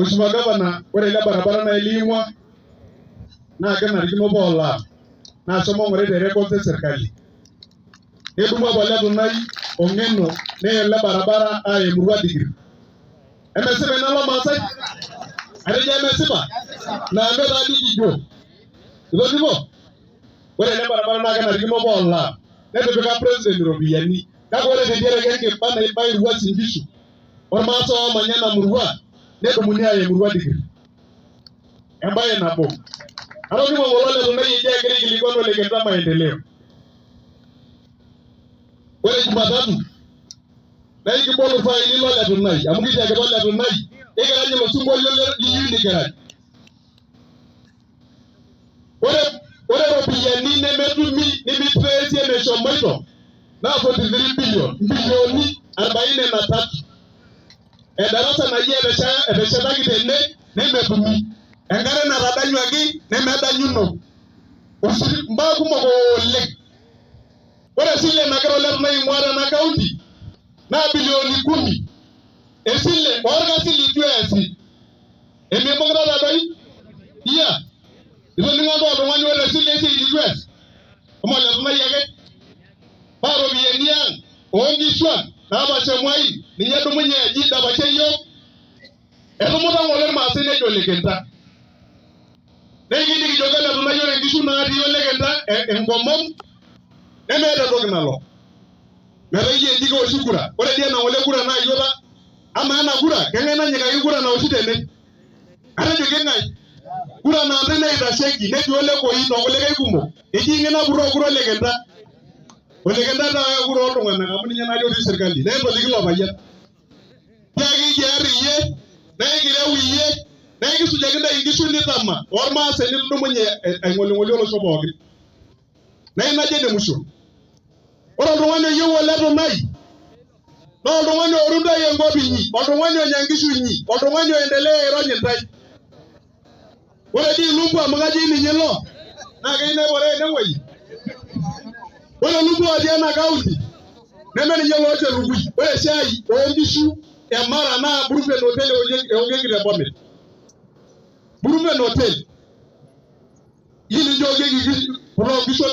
Mheshimiwa Gavana, ore ele barabara naa eliing'ua naa kenarikino paa olaam naa shomo ng'urai te records e serkali. Nedumu apa ole Tunai o ng'eno neya ele barabara aaya emurua Dikir. Emesipa ina Lomaasai? Atejo emesipa? Nanu taa dii kijo. Itoning'o? Ore ele barabara naa kenarikino paa olaam. Netipika president iropiyiani. Kake ore tentiaraki enkiba naiba Uasin Gishu ormaasai oomanya ena murua nedumuni aaya emurua Dikir. Embae nabo. Atoning'o ng'ole ole Tunai ejo egira aikilikuan Ole Kenta maendeleo. Ore Jumatatu naa ikibol ilfaili lole Tunai amu kitiakita ole Tunai ikirany ilo sinkolio liyieu nikirany. Ore ore iropiyiani nemetumi nimitrace eneshomoito naa 43 billion, mbilioni arobaini na tatu. Edarasa naji eteshetaki tene nemetumi, enkare natadanyuaki nemedanyuno, imbaa kumok oleng. Ore esile nagira Ole Tunai aing'uaa tena kaunti naa bilioni kumi, esile oorkasin leitu eesi. Emibung'itata doi? Iya. Itoning'o apa oltung'ani oota esile esiai nitu eas? Amaa ole Tunai ake? Paa ropiyiani ang oo nkishu ang napaasha emuain ninye edumunye aji idapashie iyiook? Etumuta ng'ole irmaasai nejo Ole Kenta. Neiki nikijoki Ole Tunai ore nkishu natii Ole Kenta enkomom nemeeta entoki nalo. Metaa iyie eji keoshi kura. Ore dii ena ng'ole kura naa iyiook Amaa ena kura, keng'ae nanyikaki kura naoshi tene? Atejo keng'ae? Kura naa ntae naitasheki, netii Ole Koit okulikae kumok. Eji ng'ae napurroo kura Ole Kenta? Ole Kenta taa kura ooltung'anak amu ninye naadii otii serkali. Naa entoliki ilo payian. Tiaki ekiar iyie, naa ekireu iyie, naa ekisujaki intae inkishu nitama ormaasai nitudumunye aing'oling'olie olosho pookin. Naa ina ajo ene musho. Ore oltung'ani oyieu Ole Tunai naa oltung'ani ooru intae enkop inyi, oltung'ani onya inkishu inyi, oltung'ani oendelea airony intae. Ore dii Lumbu amu kajo ninye ilo naa keyieu neporoo enewueji. Ore Lumbu otii ena kaunti neme ninye loosho elukui. Ore shai oonkishu e Mara naa Brooklyn Hotel eokieki te Bomet. Brooklyn Hotel. Ii ninche eokieki kule oonkishu.